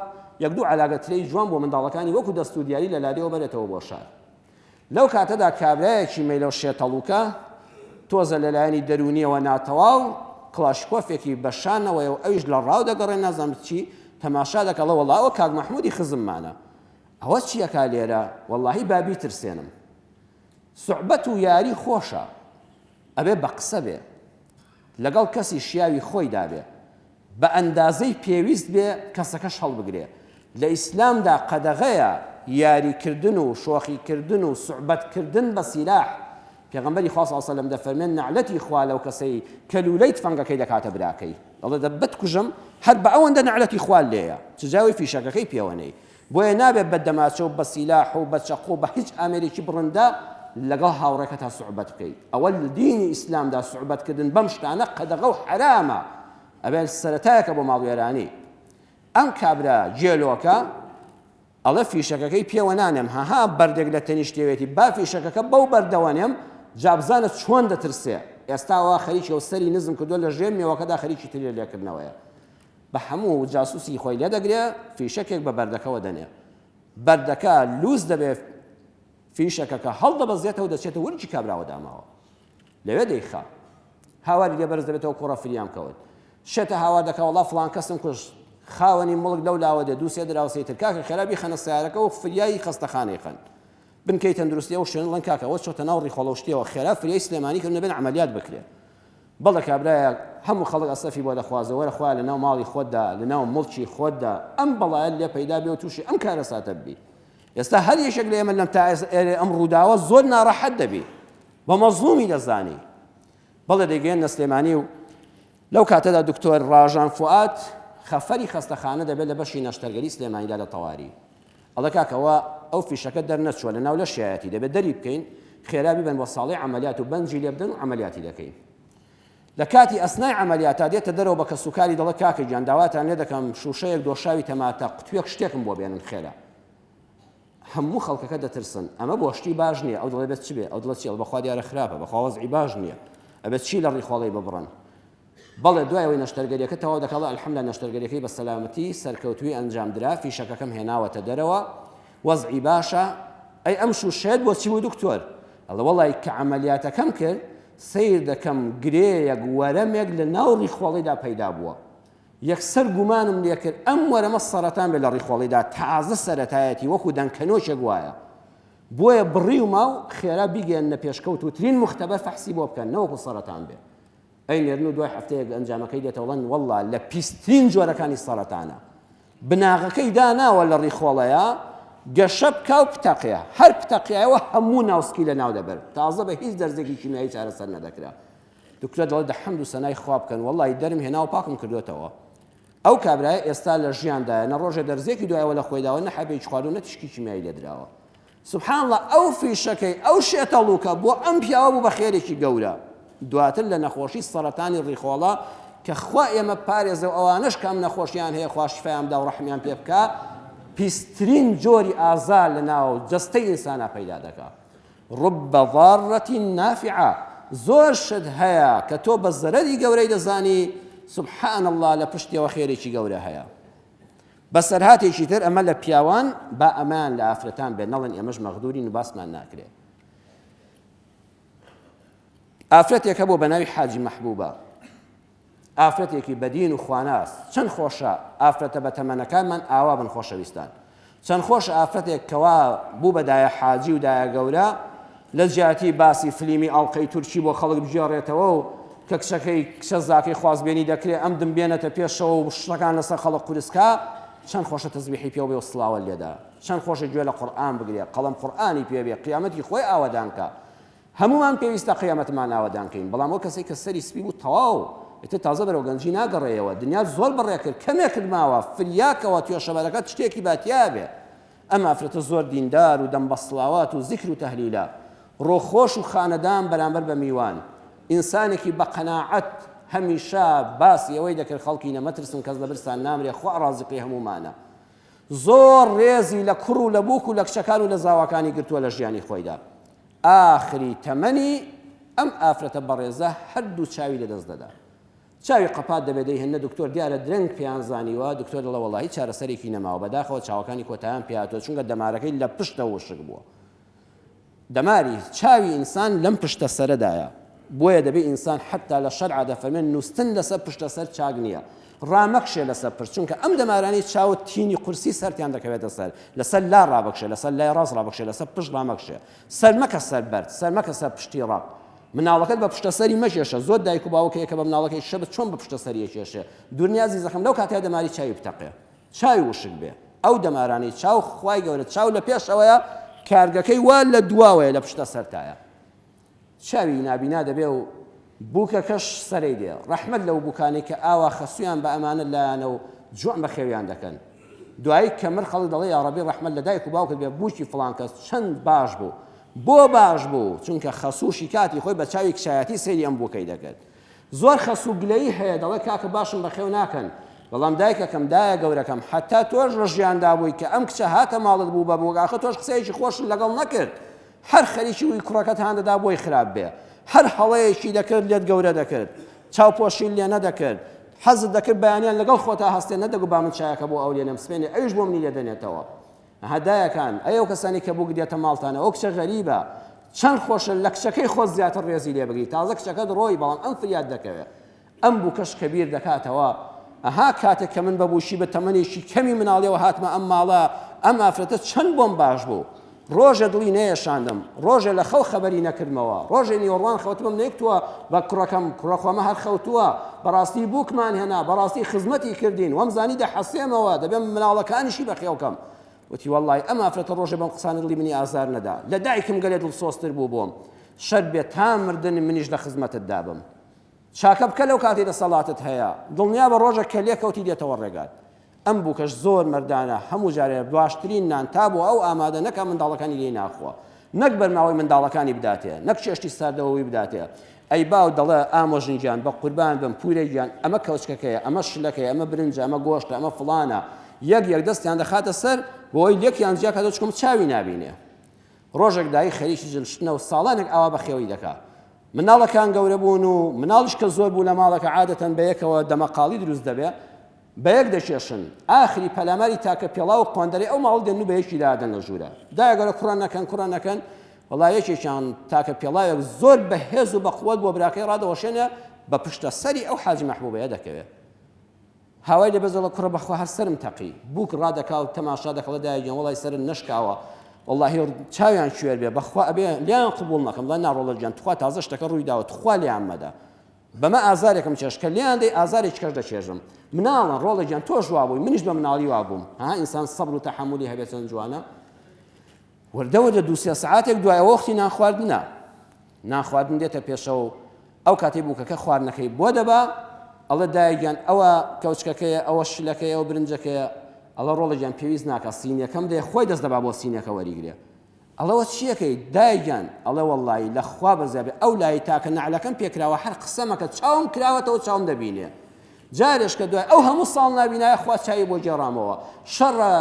یەک دوو عەلاگە ترێی جوان بۆ منداڵەکانی وەکو دەست و دیاری لە لادێوە بەرێتەوە بۆ شار. لەو کاتەدا کابرایەکی مەیلەو شێتەڵوکە، تۆزە لە لایەنی دەروونییەوە ناتەواو، کڵاشکۆفێکی بە شانەوەیە و ئەویش لە ڕاو دەگەڕێ نازانم چی، تەماشا دەکا ئەڵێ وەڵا ئەوە کاک مەحموودی خزممانە. ئەوە چی ئەکا لێرە؟ وەڵاهی با بیترسێنم. سوعبەت و یاری خۆشە ئەبێ بە قسە بێ لەگەڵ کەسی شیاوی خۆیدا بێ بە ئەندازەی پێویست بێ کەسەکەش هەڵبگرێ لە ئیسلامدا قەدەغەیە یاری کردن و شۆخی کردن و سوعبەت کردن بە سیلاح پێغەمبەری خوا صلی اللە علیه و سلم دەفەرمێن نەعلەتی خوا لەو کەسەی کە لولەی تفەنگەکەی دەکاتە براکەی دەڵێ دە بتکوژم هەر بە ئەوەندە نەعلەتی خوا لێیە چ جاوی فیشەکەکەی پێوەنەی بۆیە نابێت بە دەماچە و بە سیلاح و بە چەقۆ و بە هیچ ئامێرێکی بڕندە لەگەڵ هاوڕێکەتا سوعبەت بکەیت. ئەوە لە دینی ئیسلامدا سوعبەت کردن بەم شتانە قەدەغە و حەرامە. ئەوێ سەرەتایەکە بۆ ماڵوێرانی. ئەم کابرا گێلۆکە ئەڵێ فیشەکەکەی پێوە نانێم هەها بەردێک لە تەنیشتێوێتی با فیشەکەکە بەو بەردەوە نێم جا بزانە چۆن دەترسێ ئێستا وا خەریکە و سەری نزم کردووە لە ژێر مێوەکەدا خەریکی ترێ لێکردنەوەیە. بە هەموو جاسوسی خۆی لێ دەگرێ، فیشەکێک بە بەردەکەوە دەنێ. بەردەکە لووس دەبێ، فیشەکەکە هەڵدەبەزێتەوە دەچێتە ورگی کابراوە داماوە. لەوێ دەیخا. هاواری لێ بەرز دەبێتەوە کوڕە فریام کەوت. شێتە هاوار دەکا وەڵا فڵان کەسم کوشت. خاوەنی موڵک لەو لاوە دێ، دوو سێ دراوسێی تر. کاکە خێرا بیخەنە سەیارەکە و فریای خەستەخانەی خەن. بنکەی تەندروستی ئەو شوێنە دەڵێن کاکە ئەوە چۆتە ناو ڕیخۆڵە و شتیەوە خێرا فریای سلێمانی کەون نەبێن عەمەلیات بکرێ. بەڵێ کابرایەک هەموو خەڵک ئەسەفی بۆ دەخوازێ وەرە خوایە لەناو ماڵی خۆتدا لەناو موڵکی خۆتدا ئەم بەڵایەت لێ پەیدا بێ و تووشی ئەم کارەساتە ببی. ئێستا هەر یەکێک لە ئێمە لەم تا ئەم ڕووداوە زۆر ناڕەحەت دەبی بە مەزڵومی دەزانی بەڵێ دەیگەیەننە سلێمانی و لەو کاتەدا دکتۆر ڕاژان فوئاد خەفەری خەستەخانە دەبێت لە بەشی نەشتەرگەری سلێمانیدا لە تەواری ئەڵێ کاکە ئەوە ئەو فیشەکە دەرنەچووە لە ناو لەشیایەتی دەبێت دەری بکەین خێرا بیبەن بۆ ساڵی عەمەلیات و بەنجی لێ بدەن و عەمەلیاتی دەکەین لە کاتی ئەسنای عەمەلیاتا دێتە دەرەوە بە کەسوکاری دەڵێ کاکە گیان داواتان لێ دەکەم شووشەیەک دۆشاوی تەماتە قوتوێک شتێکم بۆ بێنن خێرا هەموو خەڵکەکە دەترسن ئەمە بۆ شتی باش نییە ئەو دەڵێ بێت چ بێ ئەو دڵە چی بەخوا دیارە خراپە بەخوا وەزعی باش نییە ئەبێت چی لە ڕیخۆڵەی ببڕن بەڵێ دوای ئەوەی نەشتەرگەریەکە تەواو دەکات الحمدللە نەشتەرگەریەکەی بە سەلامەتی سەرکەوتووی ئەنجام درا فیشەکەکەم هێناوەتە دەرەوە وەزعی باشە ئەی ئەم شوشەیەت بۆ چی بوو دکتۆر ئەڵێ وەڵی کە عەمەلیاتەکەم کرد سەیر دەکەم گرێیەک وەرەمێک لە ناو ڕیخۆڵیدا پەیدا بووە یەکسەر گومانم لێکرد ئەم وەرەمە سەرەتان بێ لە ڕیخۆڵیدا تازە سەرەتایەتی وەکو دەنکەنۆکێک وایە بۆیە بڕیومە و خێرا بیگەیەننە پێشکەوتووترین موختەبەر فەحسی بۆ بکەن نەوەکو سەرەتان بێ ئەینێرن و دوای هەفتەیەک ئەنجامەکەی دێتەوە ڵەن وەڵڵا لە پیسترین جۆرەکانی سەرەتانە بناغەکەی داناوە لە ڕیخۆڵەیە گەشە بکا و بتەقێ هەر بتەقیایەوە هەموو ناوسکی لە ناو دەبرد تازە بە هیچ دەرزێکی کیمیایی چارەسەر نەدەکرا دکتۆر دەڵێ دە حەمد و سەنای خوا بکەن وەڵڵی دەرم هێنا و پاکم کردوێتەوە ئەو کابرایە ئێستا لە ژیاندایە نە ڕۆژێ دەرزێکی دوایەوە لە خۆیداوە نە حەبێکی خواردو نە تیشکی کیمیایی لێدراوە سبحان اللە ئەو فیشەکەی ئەو شێتەڵوکە بۆ ئەم پیاوە بوو بە خێرێکی گەورە دواتر لە نەخۆشی سەرەتانی ڕیخۆڵە کە خوا ئێمە پارێزە و ئەوانەش کە ئەم نەخۆشیان هەیە خوا شفایان بدا و ڕەحمیان پێ بکا پیسترین جۆری ئازار لە ناو جەستەی ئینسانا پەیدا دەکا رب ضارة نافعة زۆر شت هەیە کە تۆ بە زەرەری گەورەی دەزانی سبحان الله لە پشتیەوە خێرێکی گەورە هەیە بەسەرهاتێکی تر ئەمە لە پیاوان با ئەمەیان لە ئافرەتان بێت نەڵێن ئێمەش مەغدورین و باسمان ناکرێ ئافرەتێک هەبوو بە ناوی حاجی مەحبوبە ئافرەتێکی بەدین و خواناس چەند خۆشە ئافرەتە بە تەمەنەکانمان ئاوا بن خۆشەویستان چەند خۆش ئافرەتێک کەوا بوو بە دایە حاجی و دایە گەورە لە جیاتی باسی فلیمی ئەڵقەی تورکی بۆ خەڵک بگێڕێتەوە و کە کچەکەی کچەزاکەی خوازبێنی دەکرێ ئەم دم بێنێتە پێشەوە و شتەکان لەسەر خەڵک قورسکا چەند خۆشە تەزبیحی پێوە بێ و سڵاوە لێدا چەند خۆشە گوێ لە قورئان بگرێ قەڵەم قورئانی پێ بێ قیامەتی خۆی ئاوەدان کا هەموومان پێویستە قیامەتمان ئاوەدان کەین بەڵام ئەو کەسەی کە سەری سپی بوو تەواو ئیتر تازە بەرەو گەنجی ناگەڕێیەوە دنیات زۆر بەڕێ کرد کەمێکت ماوە فریاکەوە توێشەبەرەکەت شتێکی با تیا بێ ئەم ئافرەتە زۆر دیندار و دەم بە سڵاوات و زیکر و تەهلیلە ڕۆخۆش و خانەدان بەرامبەر بە میوان ئینسانێکی بە قەناعەت هەمیشە باسی ئەوەی دەکرد خەڵکی نەمەترسن کەس لە برسان نامرێ خوا ڕازقی هەموومانە زۆر ڕێزی لە کوڕ و لە بووک و لە کچەکان و لە زاواکانی گرتووە لە ژیانی خۆیدا ئاخری تەمەنی ئەم ئافرەتە بەڕێزە هەردوو چاوی لەدەست دەدا چاوی قەپات دەبێت دەیهێننە دکتۆر دیارە درەنگ پێیان زانیوە دکتۆر دەڵێ وەڵاهی چارەسەرێکی نەماوە بەداخەوە چاوەکانی کۆتایان پێهاتووە چونکە دەمارەکەی لە پشتەوە وشک بووە دەماری چاوی ئینسان لەم پشتە سەرەدایە بۆیە دەبێ ئینسان حتا لە شەرعا دەفەرمێن نووستن لەسەر پشتە سەر چاک نییە ڕامەکشێ لەسەر پشت چونکە ئەم دەمارانەی چاوت تینی قورسی سەرتیان دەکەوێتە سەر لەسەر لا ڕابکشێ لەسەر لای ڕاست ڕابکشێ لەسەر پشت ڕامەکشێ سەر مەکە سەر بەرد سەر مەکە سەر پشتی ڕەق مناڵەکەت بە پشتە سەری مەکێشە زۆر دایک و باوک هەیە کە بە مناڵەکەی شەبت چۆن بە پشتە سەری ئەکێشێ دورنیا ئەزیزەکەم لەو کاتەیا دەماری چاوی بتەقێ چاوی وشک بێ ئەو دەمارانەی چاو خوای گەورە چاو لە پێشەوەیە کارگەکەی وا لە دواوەیە لە پشتە سەرتایە چاوی نابینا دەبێ و بووکەکەش سەرەی دێ ڕەحمەت لەو بووکانەی کە ئاوا خەسوویان بە ئەمانەت لایانە و جوان بەخێویان دەکەن دوایی کە مر خەڵک دەڵێ یاڕەبی ڕەحمەت لە دایک و باوکت بێ بووکی فڵان کەس چەند باش بوو بۆ باش بوو چونکە خەسووشی کاتی خۆی بە چاوی کچایەتی سەیری ئەم بووکەی دەکرد زۆر خەسوو گلەیی هەیە دەڵێ کاکە باشم بەخێو ناکەن بەڵام دایکەکەم دایە گەورەکەم حتا تۆش لە ژیاندا بووی کە ئەم کچە هاتە ماڵت بوو بە بووک ئاخە تۆش قسەیەکی خۆشت لەگەڵ نەکرد هەر خەریکی بووی کوڕەکەت هان دەدا بۆی خراپ بێ هەر هەڵەیەکی دەکرد لێت گەورە دەکرد چاوپۆشیت لێ نەدەکرد حەزت دەکرد بەیانیان لەگەڵ خۆتا هەستێ نەدەگو با من چایەکە بۆ ئەو لێنێم سپێنێ ئەویش بۆ منی لێ دەنێتەوە ئەها دایەکان ئەی ئەو کەسانی کە بووک دێتە ماڵتانە ئەو کچە غەریبە چەند خۆشە لە کچەکەی خۆت زیاتر ڕێزی لێ بگری تازە کچەکەت ڕۆی بەڵام ئەم فریات دەکەوێ ئەم بووکەش کە بیر دەکاتەوە ئەها کاتێک کە من بە بووکی بە تەمەنێکی کەمی مناڵیەوە هاتمە ئەم ماڵە ئەم ئافرەتە چەند بۆم باش بوو ڕۆژێ دڵی نەیەشاندم ڕۆژێ لە خەو خەبەری نەکردمەوە ڕۆژێ نیوەڕوان خەوتبم نەیکتووە بە کوڕەکەم کوڕە خۆمە هەر خەوتووە بەڕاستی بووکمان هێنا بەڕاستی خزمەتی کردین وەمزانی دەحەسێمەوە دەبێ مناڵەکانیشی بەخێوکەم. وتی وەڵڵاهی ئەم ئافرەتە ڕۆژێ بەم قسانە دڵی منی ئازار نەدا لە دایکم گەلێ دڵسۆزتر بوو بۆم شەرت بێ تا مردن منیش لە خزمەتتدا بم چاکە بکە لەو کاتەی دەسەڵاتت هەیە دڵنیابە ڕۆژێک کە لێکەوتی دێتەوە ڕێگات ئەم بووکەش زۆر مەردانە هەموو جارێ باشترین نان تا بۆ ئەو ئامادە نەکا منداڵەکانی لێی ناخوا نەک بەرماوەی منداڵەکانی بداتێ نەک چێشتی ساردەوەوی بداتێ ئەی باو دەڵێ ئامۆژن گیان بە قوربان بم پورە گیان ئەمە کەوچکەکەیە ئەمە شلەکەیە ئەمە برنجە ئەمە گۆشتە ئەمە فڵانە یەک یەک دەستیان دەخاتە سەر بۆی لێکیان جیا کاتەوە چکم چاوی نابینێ ڕۆژێک دایک خەریکی جلشتنە و ساڵانێک ئاوا بەخێوی دەکا مناڵەکان گەورە بوون و مناڵیش کە زۆر بوو لە ماڵەکە عادەتەن بەیەکەوە دەمەقاڵی دروست دەبێ بەیەک دەکێشن ئاخری پەلاماری تاکە پێڵاو و قۆندەرەی ئەو ماڵە دێن و بەیەکی دادەن لە ژوورە دایە گەورە کوڕە نەکەن کوڕە نەکەن وەڵا یەکێکیان تاکە پێڵاوێک زۆر بەهێز و بەقوەت بۆ براکەی ڕادەوەشێنێ بە پشتە سەری ئەو حاجی مەحبوبەیە دەکەوێ هاوای لێ بەزەڵە کوڕە بەخوا هەر سەرم تەقی بووک ڕادەکا و تەماشا دەکەڵە دایە گیان وەڵای سەرت نەشکاوە وەڵاهی چاویان کوێر بێ بەخوا ئەبێ لێیان قبوڵ نەکەم ڵا ناڕۆڵە گیان تخوا تازە شتەکە ڕووی داوە تخوا لێیان مەدە بەمە ئازارێکم چێشت کە لێیان دەی ئازارێکی کەش دەچێژم مناڵن ڕۆڵە گیان تۆش وابووی منیش بە مناڵی وابووم ها ئینسان سەبر و تەحەمولی هەبێت چەند جوانە وردە وردە دوو سێ سەعاتێک دوای ئەوە وەختی نان خواردنە نان خواردن دێتە پێشەوە و ئەو کاتەی بووکەکە خواردنەکەی بۆ دەبا ئەڵێ دایە گیان ئەوە کەوچکەکەیە ئەوە شلەکەیە ئەوە برنجەکەیە ئەڵێ ڕۆڵە گیان پێویست ناکە سینیەکەم دێ خۆی دەست دەبا بۆ سینیەکە وەریگرێ ئەڵێ وە چیەکەی دایە گیان؟ ئەڵێ وەڵایی لە خوا بەزیا بێ ئەو لای تاکە نەعلەکەم پێ کراوە هەر قسە مەکە چاوم کراوەتەوە چاوم دەبینێ جارێش کە دوای ئەو هەموو ساڵ نابینایە خوا چاوی بۆ گێڕامەوە شەڕە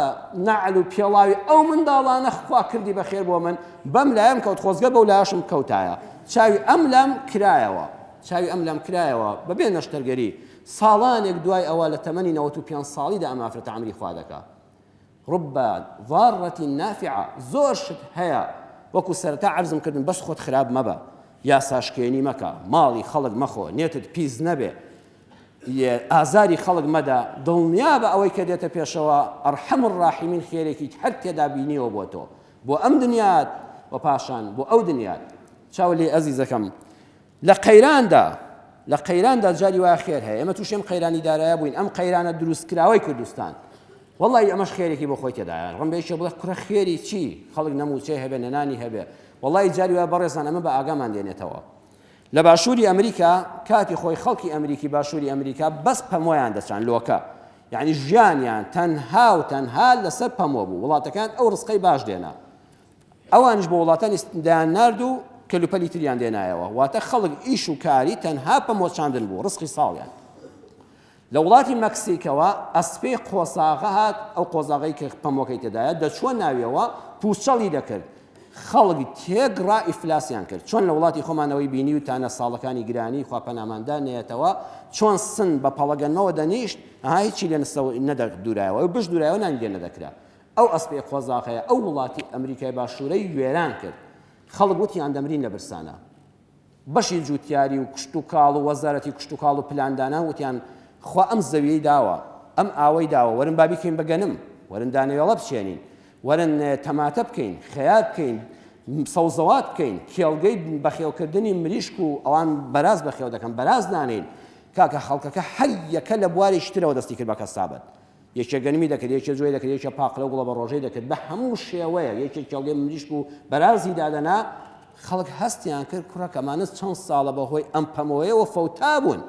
نەعل و پێڵاوی ئەو منداڵانە خوا کردی بە خێر بۆ من بەم لایم کەوت خۆزگە بەو لاشم کەوتایە چاوی ئەم لام کرایەوە چاوی ئەم لام کرایەوە بەبێ نەشتەرگەری ساڵانێک دوای ئەوە لە تەمەنی 95 ساڵیدا ئەم ئافرەتە عەمری خوا دەکا رب ضارة نافعە زۆر شت هەیە وەکو سەرەتا عەرزم کردن بەس خۆت خراپ مەبە یاساشکێنی مەکە ماڵی خەڵک مەخۆ نێتت پیس نەبێ ئازاری خەڵک مەدە دڵنیابە ئەوەی کە دێتە پێشەوە ئەرحەم الراحمین خێرێکی هەر تێدا بینیەوە بۆ تۆ بۆ ئەم دنیات و پاشان بۆ ئەو دنیات چاو لێ ئەزیزەکەم لە قەیراندا، لە قەیراندا جاری وایە خێر هەیە، ئێمە تووشی ئەم قەیرانی دارایە بووین، ئەم قەیرانە دروستکراوەی کوردستان. وەڵڵاهی ئەمەش خێرێکی بۆ خۆی تێدایە. ڕەنگە یەکێ بڵێ کوڕە خێری چی؟ خەڵک نە مووچەی هەبێ نە نانی هەبێ. وەڵڵاهی جاری وایە بەڕێزان ئەمە بە ئاگامان دێنێتەوە. لە باشووری ئەمریکا کاتی خۆی خەڵکی ئەمریکی باشووری ئەمریکا بەس پەمۆیان دەچان لۆکە. یعنی ژیانیان تەنها و تەنها لەسەر پەمۆ بوو. وڵاتەکان ئەو ڕزقەی باش دێنا. ئەوانیش بۆ وڵاتانی دەیاننارد و کەلوپەلی تریان دێنایەوە، واتە خەڵک ئیش و کاری تەنها پەمۆ چاندن بوو، ڕزقی ساڵیان. لە وڵاتی مەکسیکەوە ئەسپێی قۆساغە هات، ئەو قۆزاغەی کە پەمۆکەی تێدایە، دەچووە ناویەوە، پووچەڵی دەکرد. خەڵک تێکڕا ئیفلاسیان کرد. چۆن لە وڵاتی خۆمانەوەی بینیوتانە ساڵەکانی گرانی، خوا پەناماندا نەیەتەوە، چۆن سن بە پەڵەگەنمەوە دەنیشت، ئەها هیچی لێ نەدەدوورایەوە، ئەو بشدوورایەوە نانی لێ نەدەکرا. ئەو ئەسپی قۆزاخەیە ئەو وڵاتی ئەمریکای باشوورەی وێران کرد. خەڵک وتیان دەمرین لە برسانا. بەشی جووتیاری و کشتوکاڵ و وەزارەتی کشتوکاڵ و پلاندانان وتیان خوا ئەم زەویەی داوە، ئەم ئاوەی داوە، وەرن با بیکەین بە گەنم، وەرن دانەوێڵە بچێنین، وەرن تەماتە بکەین، خەیار بکەین، سەوزەوات بکەین، کێڵگەی بەخێوکردنی مریشک و ئەوان بەراز بەخێو دەکەن، بەراز دانێین. کاکە خەڵکەکە هەر یەکە لە بوارێکی ترەوە دەستی کرد بە کەسابەت. یەکێ گەنمی دەکرد، یەکێ جۆی دەکرد، یەکێ پاقلە و گوڵەبەڕۆژەی دەکرد، بە هەموو شێوەیەک، یەکێ کێڵگەی مریشک و بەرازی دادەنا، خەڵک هەستیان کرد کوڕە کەمانە چەند ساڵە بە هۆی ئەم پەمۆیەوە فەوتابوون،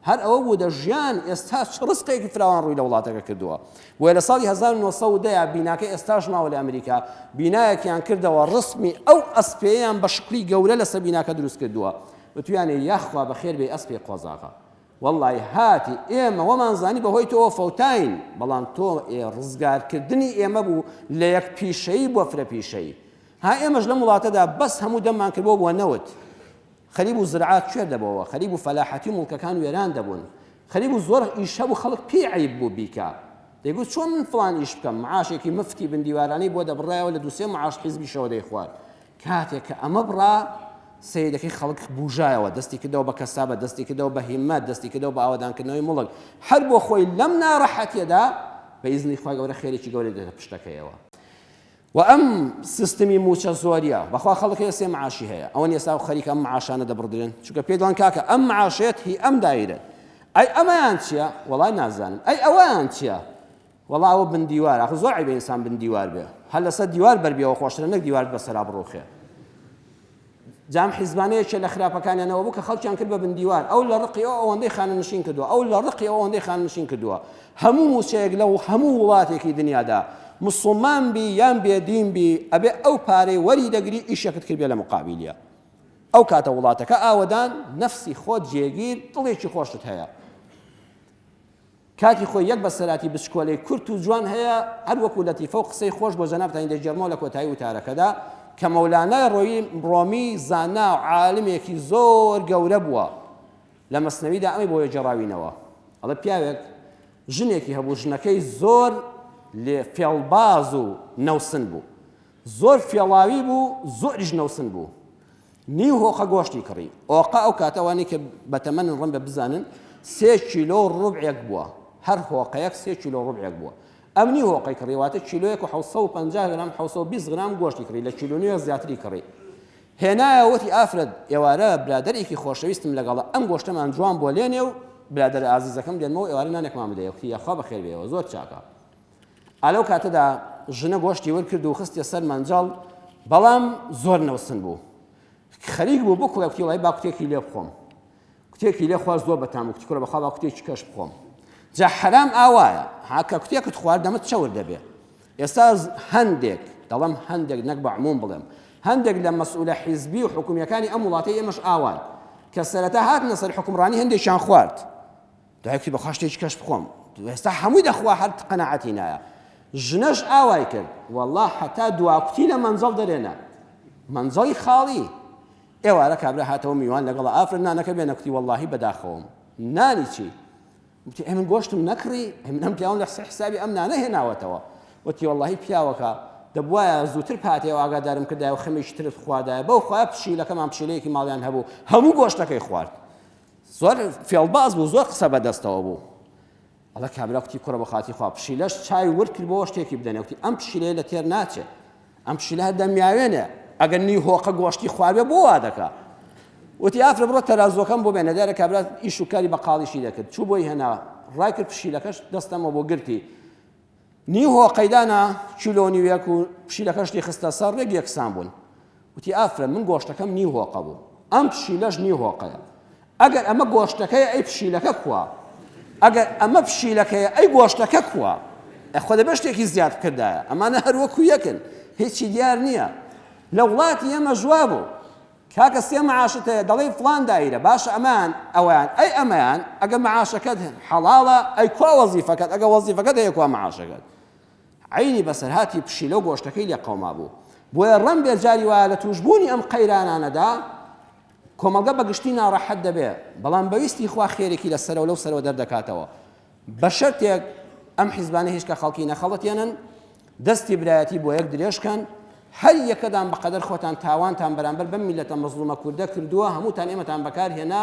هەر ئەوە بوو دەژیان، ئێستا چ ڕزقێکی فراوان ڕووی لە وڵاتەکە کردووە. بۆیە لە ساڵی 1910 بیناکە ئێستاش ماوە لە ئەمریکا، بینایەکیان کردەوە ڕسمی ئەو ئەسپەیان بە شکڵی گەورە لەسەر بیناکە دروست کردووە، وتویانە یاخوا بەخێر بێی ئەسپی قۆزاغە. وەڵای هاتی ئێمە وەمان زانی بەهۆی تۆوە فەوتاین بەڵام تۆ ئێ ڕزگارکردنی ئێمە بوو لە یەک پیشەیی بۆ فرە پیشەیی ها ئێمەش لەم وڵاتەدا بەس هەموو دەممان کردبووە بۆ نەوت خەریب و زرعات کوێر دەبەوە خەریب و فەلاحەتی و مڵکەکان وێران دەبوون خەریب و زۆر ئیش هەبوو خەڵک پێی عەیب بوو بیکا دەیگوت چۆن من فڵان ئیش بکەم معاشێکی مفتی بن دیوارانەی بۆ دەبڕایەوە لە دووسێ معاش حیزبیشەوە دەیخوارد کاتێک کە ئەمە بڕا، سەیرەکەی خەڵک بوژایەوە، دەستی کردەوە بە کەسابەت، دەستی کردەوە بە هیممەت، دەستی کردەوە بە ئاوەدانکردنەوەی موڵک، هەر بۆ خۆی لەم ناڕەحەتیەدا بە ئیزنی خوای گەورە خێرێکی گەورەی دێتە پشتەکەیەوە. وە ئەم سیستمی موچە زۆریە، بەخوا خەڵک هەیە سێ معاشی هەیە، ئەوەن ئێستا خەریکە ئەم معاشانە دەبڕدرێن، چونکە پێی دەڵێن کاکە ئەم معاشەیەت هی ئەم دایرەت، ئەی ئەمەیان چیە؟ وەڵا نازانم، ئەی ئەوەیان چیە؟ وەڵا ئەوە بن دیوار ئاخر زۆر عەیبە ئینسان بن دیوار بێ هەر لەسەر دیوار بەربیەوە خۆشترە نەک دیوارت بەسەرا بڕوخێ جام حیزبانە یەکێ لە خراپەکانیانەوە بوو کە خەڵکیان کرد بە بن دیوار ئەو لە ڕقی ئەو ئەوەندەی خانەنشین کردووە ئەو لە ڕقی ئەو ئەوەندەی خانەنشین کردووە هەموو مووچەیەک لە هەموو وڵاتێکی دنیادا مسلمان بی یان بێدین بی ئەبێ ئەو پارەی وەری دەگری ئیشەکت کردبێ لە مقابلیە ئەو کاتە وڵاتەکە ئاوەدان نەفسی خۆت جێگیر دڵێکی خۆشت هەیە کاتی خۆی یەک بەسەرهاتی بچکۆلەی کورت و جوان هەیە، هەر وەکو لەتیفە و قسەی خۆش بۆ جەنابتانی دەگێڕمەوە لە کۆتایی وتارەکەدا، کە مەولانای ڕۆمی زانا و عالمێکی زۆر گەورە بووە، لە مەسنەویدا ئەمەی بۆ گێڕاوینەوە، ئەڵێ پیاوێک ژنێکی هەبوو، ژنەکەی زۆر لێ فێڵباز و نەوسن بوو، زۆر فێڵاوی بوو، زۆریش نەوسن بوو. نیو هۆقە گۆشتی کڕی. ئۆقە ئەو کاتە ئەوانەی کە بەتەمەنن ڕەنگە بزانن سێ کیلۆ و ڕوبعێک بووە. هەر هۆقەیەک سێ کیلۆ و ڕوبعێک بووە. ئەم نیو هۆقەی کڕی واتە کیلۆیەک و 750 غرام 720 غرام گۆشتی کڕی لە کیلۆ نیوێک زیاتری کڕی. هێنایەوە وتی ئافرەت ئێوارە برادەرێکی خۆشەویستم لەگەڵە ئەم گۆشتەمان جوان بۆ لێنێ و برادەرە ئازیزەکەم دێنمەوە ئێوارە نانێکمان بدەیە. وتی یاخوا بەخێر بێیەوە زۆر چاکە. ئا لەو کاتەدا ژنە گۆشتی ور کرد و خستیە سەر مەنجەڵ، بەڵام زۆر نەوسن بوو. خەریک بوو بکوڵێ، کوتی وەڵای با کوتێکی لێ بخۆم. کوتێکی لێ خوارد زۆر بەتام بوو، کوتی کوڕە بەخوا با کوتێکی کەش بخۆم. جا حەرام ئاوایە، ها کە کوتێکت خوارد دەمت چەور دەبێ. ئێستا هەندێک، دەڵێم هەندێک نەک بە عموم بڵێم، هەندێک لە مەسئولە حیزبی و حکومییەکانی ئەم وڵاتەی ئێمەش ئاوان، کە سەرەتا هاتنە سەر حوکمڕانی هەندێکیان خوارد. دوای کوتی بەخوا شتێکی کەش بخۆم ئێستا هەمووی دەخوا هەر قەناعەتی نایە ژنەش ئاوای کرد والله حتا دواکوتی لە مەنجەڵ دەرێنە مەنجەڵی خاڵی ئێوارە کابرا هاتەوە میوان لەگەڵ ئافرەت نانەکە بێنە کوتی واللهی بەداخەوەم نانی چی وتی ئەی من گۆشتم نەکڕی ئەی من ئەم پیاوم لە حسابی ئەم نانە هێناوەتەوە وتی واللهی پیاوەکە دەبوایە زووتر پاتێ و ئاگادارم کردایە و خەمێکی ترت خواردایە بەو خوا پشیلەکەمان پشیلەیەکی ماڵیان هەبوو هەموو گۆشتەکەی خوارد زۆر فێڵباز بوو زۆر قسە بەدەستەوە بوو ئەڵێ کابرا کوتی کوڕە بە خاتی خوا پشیلەش چای ورد کرد بۆ شتێکی بدەنێ وتی ئەم پشیلەیە لە تێر ناچێ ئەم پشیلە هەر دەمیاوێنێ ئەگەر نیو هۆقە گۆشتی خواربێ بۆ وا دەکا وتی ئافرە بڕۆ تەرازوەکەم بۆ بێنە دیارە کابرا ئیش و کاری بەقاڵیشی دەکرد چوو بۆی هێنا ڕای کرد پشیلەکەش دەستەمەوە بۆ گرتی نیو هۆقەی دانا کیلۆ نیوێک و پشیلەکەشتی خستە سەر ڕێک یەکسان بوون وتی ئافرەت من گۆشتەکەم نیو هۆقە بوو ئەم پشیلەش نیو هۆقەیە ئەگەر ئەمە گۆشتەکەیە ئەی پشیلەکە کوا ئەگەر ئەمە پشیلەکەیە ئەی گۆشتەکە کوا ئەخۆ دەبێ شتێکی زیاد بکردایە ئەمانە هەر وەکو یەکن هیچی دیار نییە لە وڵاتی ئێمە ژوا بوو کاکە سێ معاشت هەیە دەڵێی فڵان دایرە باشە ئەمەیان ئەوەیان ئەی ئەمەیان ئەگەر معاشەکەت حەڵاڵە ئەی کوا وەزیفەکەت ئەگە وەزیفەکەت هەیە کوا معاشەکەت عەینی بەسەرهاتی پشیلە و گۆشتەکەی لێ قەوما بوو بۆیە ڕەم بێ جاری وایە لە تووشبوونی ئەم قەیرانانەدا کۆمەڵگە بەگشتی ناڕەحەت دەبێ بەڵام بەویستی خوا خێرێکی لە سەرەوە لەو سەرەوە دەردەکاتەوە بە شەرتێک ئەم حیزبانە هیچ کە خەڵکی نەخەڵەتێنن، دەستی برایەتی بۆ یەک درێژ کەن، هەر یەکەدان بە قەدەر خۆتان تاوانتان بەرامبەر بەم میللەتە مەزڵومە کوردە کردووە، هەمووتان ئێمەتان بەکار هێنا،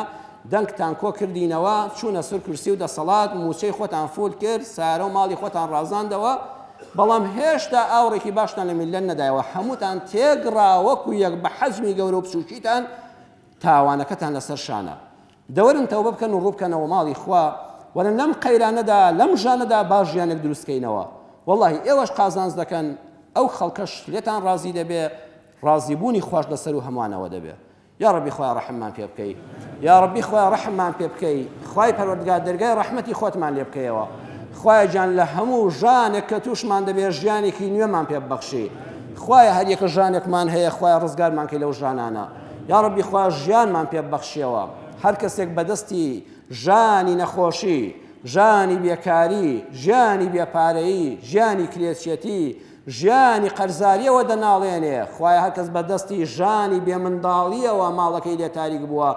دەنگتان کۆ کردینەوە، چوونە سەر کورسی و دەسەڵات، مووچەی خۆتان فول کرد، سارە و ماڵی خۆتان ڕازاندەوە، بەڵام هێشتا ئاوڕێکی باشتان لە میللەت نەدایەوە، هەمووتان تێکڕا وەکو یەک بە حەجمی گەورە و بچووکیتان تاوانەکەتان لەسەر شانە. دەوەرن تەوبە بکەن و ڕووبکەنەوە ماڵی خوا، وەرن لەم قەیرانەدا لەم ژانەدا با ژیانێک دروست کەینەوە، وەڵاهی ئێوەش قازانج دەکەن ئەو خەڵکەش لێتان ڕازی دەبێ، ڕازی بوونی خواش لەسەروو هەموانەوە دەبێ. یاڕەبی خوایە ڕەحممان پێ بکەی یاڕەبی خوایە ڕەحممان پێ بکەی خوای پەروەردگار دەرگای ڕەحمەتی خۆتمان لێ بکەیەوە خوایە گیان لە هەموو ژانێک کە تووشمان دەبێ ژیانێکی نوێمان پێ ببەخشی خوایە هەریەکە ژانێکمان هەیە خوایە ڕزگارمان کەی لەو ژانانە یاڕەبی خوا ژیانمان پێ ببەخشیەوە هەر کەسێک بەدەستی ژانی نەخۆشی ژانی بێکاری ژیانی بێپارەیی ژیانی کرێچیەتی ژیانی قەرزاریەوە دەناڵێنێ خوایە هەرکەس بەدەستی ژانی بێ منداڵیەوە ماڵەکەی لێ تاریک بووە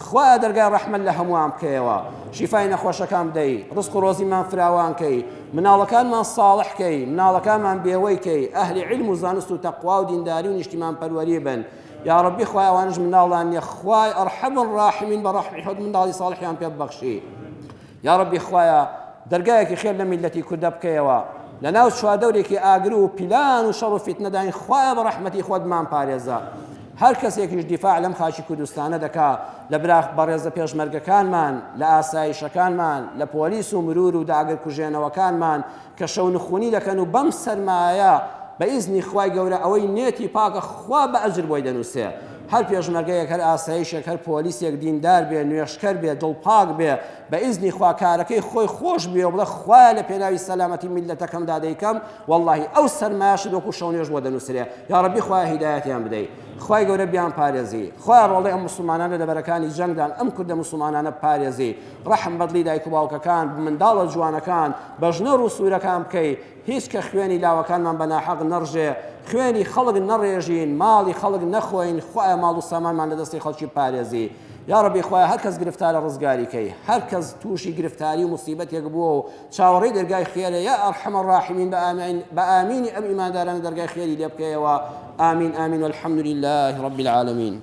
خوایە دەرگای ڕەحمەت لە هەمووان بکەیەوە شیفای نەخۆشەکان بدەی ڕزق و ڕۆزیمان فراوان کەی مناڵەکانمان ساڵح کەی مناڵەکانمان بێوەی کەی ئەهلی عیلم و زانست و تەقوا و دینداری و نیشتیمان پەروەری بن یاڕەبی خوایە ئەوانەش منداڵان نیە خوای ئەرحەم الراحمین بە ڕەحمی خۆت منداڵی ساڵحیان پێ ببەخشی یاڕەبی خوایە دەرگایەکی خێر لە میللەتی کوردە بکەیەوە لەناو چواردەورێکی ئاگر و پیلان و شەڕ و فیتنەداین خوایە بە ڕەحمەتی خۆت بمانپارێزە. هەر کەسێکیش دیفاع لەم خاکی کوردستانە دەکا لە برا بەڕێزە پێشمەرگەکانمان، لە ئاسایشەکانمان، لە پۆلیس و مرور و داگرکوژێنەوەکانمان کە شەونخونی دەکەن و بەم سەرمایە بە ئیزنی خوای گەورە ئەوەی نێتی پاکە خوا بە ئەجر بۆی دەنووسێ. هەر پێشمەرگەیەک هەر ئاسایشێک هەر پۆلیسێک دیندار بێ نوێژکەر بێ دڵپاک بێ بە ئیزنی خوا کارەکەی خۆی خۆش بوێ و بڵێ خوایە لە پێناوی سەلامەتی میللەتەکەمدا دەیکەم وەڵڵاهی ئەو سەرمایەشت وەکو شەونوێژ بۆ دەنووسرێ یاڕەبی خوایە هیدایەتیان بدەی خوای گەورە بیان پارێزی خوایە ڕۆڵەی ئەم موسڵمانانە لە بەرەکانی جەنگدان ئەم کوردە موسڵمانانە بپارێزی ڕەحم بەدڵی دایک و باوکەکان منداڵە جوانەکان بە ژنە ڕووسوورەکان بکەی هیچ کە خوێنی لاوەکانمان بە ناحەق نەڕژێ خوێنی خەڵک نەڕێژین ماڵی خەڵک نەخۆین خوایە ماڵ و سامانمان لە دەستی خەڵکی بپارێزی یاڕەبی خوایە هەر کەس گرفتارە ڕزگاری کەی هەر کەس تووشی گرفتاری و موسیبەتێک بووە و چاوەڕێی دەرگای خێرە یا ارحم الراحمین بە ئامین بە ئامینی ئەم ئیماندارانە دەرگای خێری لێ بکەیەوە آمین آمین والحمد لله رب العالمین.